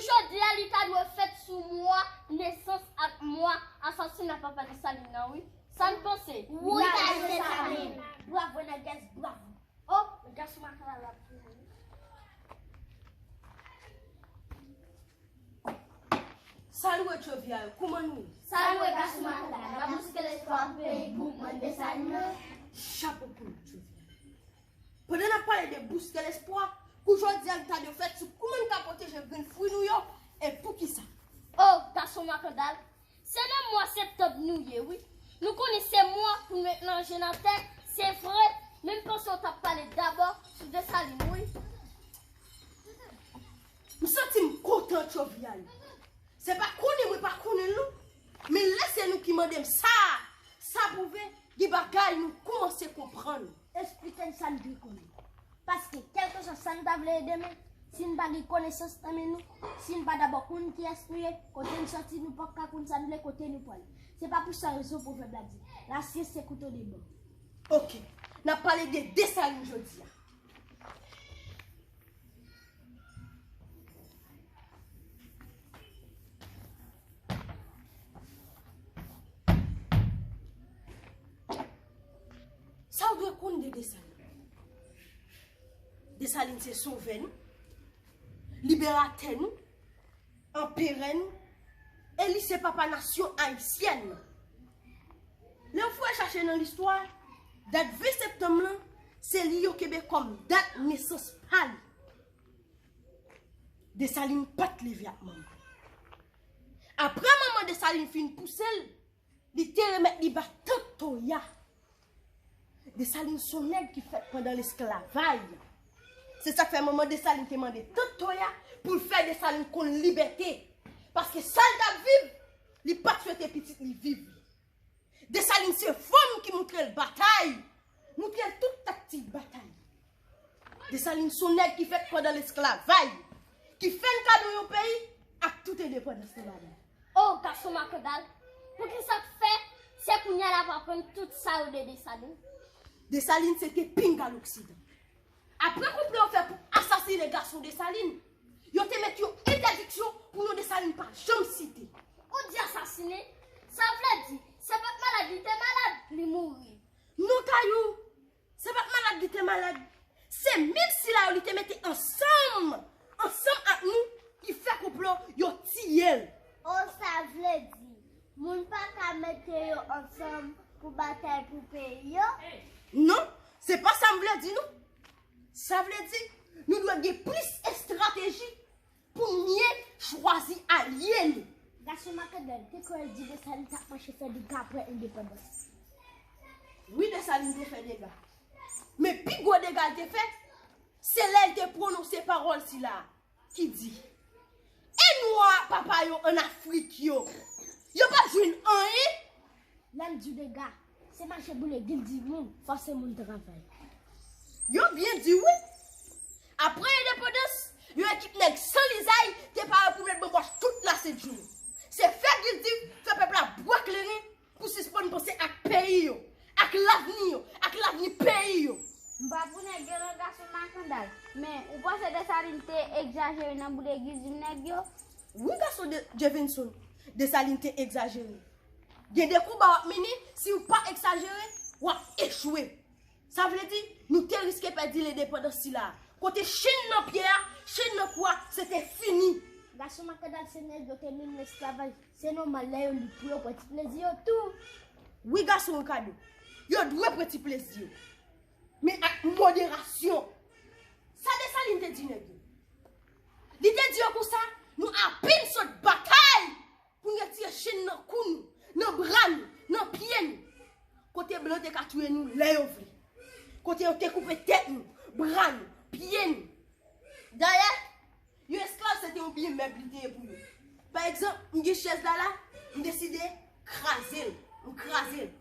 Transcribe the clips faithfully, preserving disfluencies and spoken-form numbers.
Jodi a, li ta dwe fèt sou mwa nesans ak mwa asasina papa Desalin nan, wi. Sa n panse? Wi, Desalin. Bravo, nègès, bravo. Oh, gason makandal la. Salut, Tchovia, kouman nou ye? Salut, gason makandal. N ap bouske lespwa pou peyi boukman Desalin nan. Chapo pou nou, Tchovia. Pandan n ap pale de bouske lespwa, kou jodi a, li ta dwe fèt sou kouman n ka pwoteje grenn fwi nou yo, e poukisa? Oh, gason makandal, se nan mwa septanm nou ye, wi. Nou konnen se mwa pou n met manje nan tè, se vre, men m panse w t ap pale dabò sou Desalin, wi. M santi m kontan, Tchovia. Se pa konnen mwen pa konnen l non. Men lè se nou ki mande m sa, sa pwouve gen bagay nou kòmanse konprann. Esplike n sa n dwe konnen. Paske, kèlkeswa sa n ta vle ye demen, si n pa gen konesans nan men nou, si n pa dabò konn kiyès nou ye, kote n sòti, nou p ap ka konn sa n vle, kote nou prale. Se pa pou sa rezon pwovèb la di, lasyans se kouto de bò. Oke, n ap pale de Desalin jodi a. Sa w dwe konn de Desalin? Desalin se sovè nou, liberatè nou, anperè nou, e li se papa nasyon ayisyèn nan. Lè w foure chache nan listwa, dat ven septanm lan, se li yo kenbe kòm dat nesans pa li. Desalin pa t leve ak manman. Apre manman Desalin fin pouse l, li te remèt li ba tant Toya. Desalin se yon nèg ki fèt pandan lesklavaj. Se sa k fè manman Desalin te mande tant Toya pou l fè Desalin konn libète. Paske sa l t ap viv, li pa t swete pitit li viv li. Desalin se fanm ki moutre l batay, moutre l tout taktik batay. Desalin se yon nèg ki fèt pandan lesklavaj, ki fè n kado yon peyi ak tout endepandans nan lavi. Oh, gason makandal, poukisa k fè se kounye a l ap aprann tout sa yo de Desalin? Desalin se te pinga loksidan. Apre konplo yo fè pou asasinen gason Desalin, yo te met yon entèdiksyon pou non Desalin pa janm site. Ou di asasinen? Sa vle di, se pa t malad li te malad, li mouri. Non, Tayou, se pa t malad li te malad. Se menm sila yo li te mete ansanm, ansanm ak nou, ki fè konplo yo tiye l. Oh, sa vle di, moun pa ka mete yo ansanm pou batay pou peyi yo? Non, se pa sa m vle di, non. Sa vle di, nou dwe gen plis estrateji pou n byen chwazi alye nou. Gason makandal, te kwè l di Desalin t ap mache fè dega apre endepandans. Wi, Desalin te fè dega. Men pi gwo dega l te fè, se lè l te pwononse pawòl sila a ki di, e nwa papa yo ann Afrik yo, yo p ap jwenn anyen? Lè m di w dega, se mache boule gildiv moun, fòse moun travay. Yo byen di wi. Apre endepandans, yon ekip nèg san lizay te pare pou met banbòch tout lasent jounen. Se fè gildiv, fè pèp la bwè kleren pou sispann panse ak peyi yo, ak lavni yo, ak lavni peyi yo. M pa pou nèg yo non, gason makandal. Men, ou panse Desalin te egzajere nan boule gildiv nèg yo? Wi, gason de Jevinson, Desalin te egzajere. Gen de konba w ap mennen, si w pa egzajere, w ap echwe. Sa vle di, nou te riske pèdi lendepandans sila a. Kote chenn nan pye a, chenn nan kou a, se te fini. Gason makandal, se nèg yo te mennen esklavaj. Se nòmal lè yo lib pou yo pran ti plezi yo tou. Wi, gason Ricardo, yo dwe pran ti plezi yo. Men ak moderasyon. Sa Desalin te di nèg yo? Li te di yo konsa, nou apèn sot batay pou n retire chenn nan kou nou, nan bra nou, nan pye nou. Kote blan te ka touye nou lè yo vle. Kote yo te koupe tèt nou, bra nou, pye nou. Dayè, yon esklav se te yon byen mèb li te ye pou yo. Pa egzanp, m gen chèz la la, m deside kraze l, m kraze l.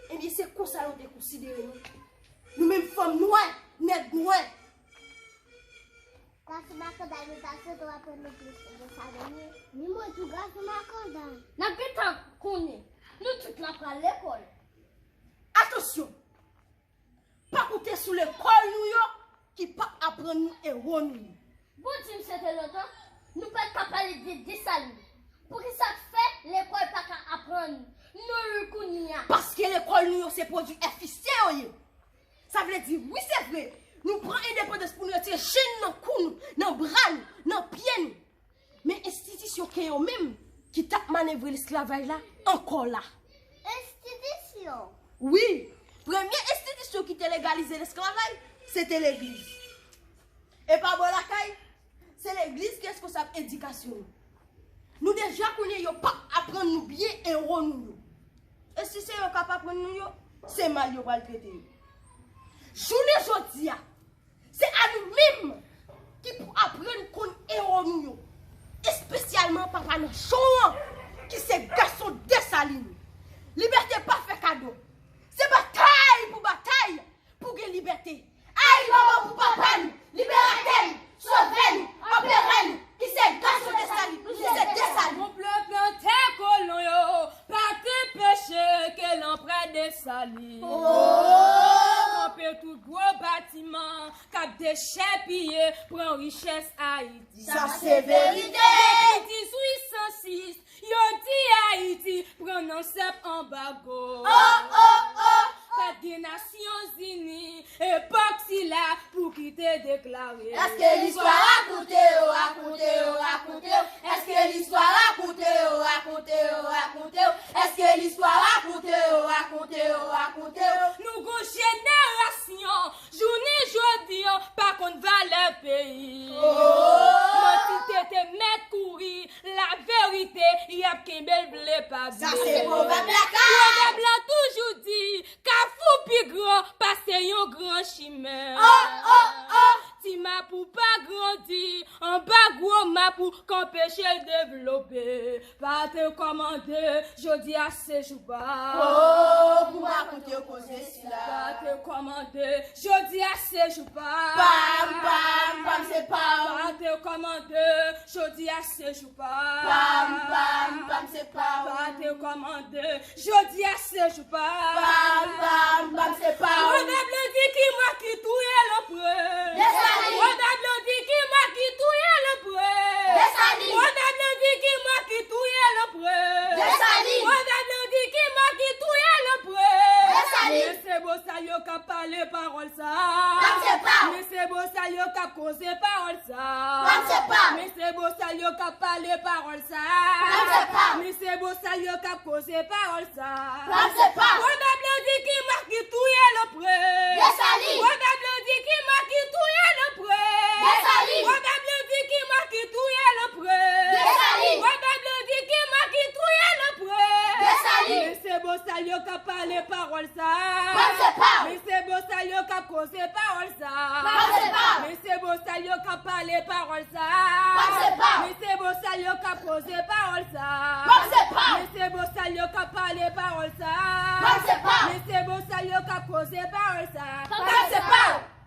Ebyen, se konsa yo te konsidere nou. Nou menm fanm nwè, nèg nwè. Gason makandal, nou ta swete w aprann nou plis de sa, wi. Ni mwen tou, gason makandal. N ap gentan konnen, nou tout n ap pral lekòl. Atansyon! Pa konte sou lekòl nou yo ki p ap aprann nou ewo nou yo. Bon, di m se te lontan. Nou pa ka pale de Desalin. Poukisa k fè lekòl pa ka aprann nou l kounye a? Paske lekòl nou yo se pwodui F I C yo ye. Sa vle di, wi, se vre, nou pran endepandans pou nou retire chen n nan kou nou, nan bra nou, nan pye nou. Men enstitisyon ke yo menm ki t ap manevre lesklavaj la ankò la. Enstitisyon? Wi, premye enstitisyon ki te legalize lesklavaj, se te legliz. E pa bò lakay, se legliz ki responsab edikasyon nou. Nou deja konnen yo p ap aprann nou byen ewo nou yo. E si se yo k ap aprann nou yo, se mal yo pral trete nou. Jounen jodi a, se a nou menm ki pou aprann konn ewo nou yo, espesyalman papa Nanchon an, ki se gason Desalin. Libète pa fè kado. Se batay pou batay pou gen libète. Ayi manman pou papa n, liberatè n, sovè n, anperè n, ki se gason Desalin, ki se Desalin. Konplo plante kolon yo pa t anpeche ke lanprè Desalin kanpe tout gwo batiman k ap dechèpiye pran richès Ayiti. Sa se verite. Depi dizuit san sis, yo di Ayiti pran nan sèp anbago. Oh, oh, oh. Pa t gen Nasyonzini epòk sila pou ki te deklare. Èske listwa rakonte yo, rakonte yo, rakonte yo? Èske listwa rakonte yo, rakonte yo, rakonte yo? Èske listwa rakonte yo, rakonte yo, rakonte yo? Nou gon jenerasyon jounen jodi an pa konn valè peyi. Oh. Manti tete mèt kouri, laverite y ap kenbe l vle pa vle. Sa se pwovèb lakay. Pwovèb la toujou di, kafou pi gran pase yon gran chimen. Oh, oh, oh. Ti mapou pa grandi anba gwo mapou k anpeche l devlope. Pa te kòmande, jodi a se jou pa. Oh, pou rakonte yo koze sila. Pa te kòmande, jodi a se jou pa. Pam, pam, pam, se pa w. Pa te kòmande, jodi a se jou pa. Pam, pam, pam, se pa w. Pa te kòmande, jodi a se jou pa. Pam, pam, pam, se pa w. Wanda Blandy ki mwen ki touye lanprè. Desalin. Wanda Blandy ki mwen ki touye lanprè. Desalin. Wanda Blandy ki mwen ki touye lanprè. Desalin. Wanda Blandy ki mwen ki touye lanprè. Desalin. Men se Bosal yo k ap pale pawòl sa. Pam, se pa w. Men se Bosal yo k ap koze pawòl sa. Pam, se pa w. Men se Bosal yo k ap pale pawòl sa. Pam, se pa w. Men se Bosal yo k ap koze pawòl sa. Pam, se pa w. Wanda Blandy ki mwen ki touye lanprè. Desalin. Wanda Blandy ki mwen ki touye lanprè. Desalin. Wanda Blandy ki mwen ki touye lanprè. Desalin. Wanda Blandy ki mwen ki touye lanprè. Desalin. Men se Bosal yo k ap pale pawòl sa. Pam, se pa w. Men se Bosal yo k ap koze pawòl sa. Pam, se pa w. Men se Bosal yo k ap pale pawòl sa. Pam, se pa w. Men se Bosal yo k ap koze pawòl sa. Pam, se pa w. Men se Bosal yo k ap pale pawòl sa. Pam, se pa w. Men se Bosal yo k ap koze pawòl sa. Pam, se pa w.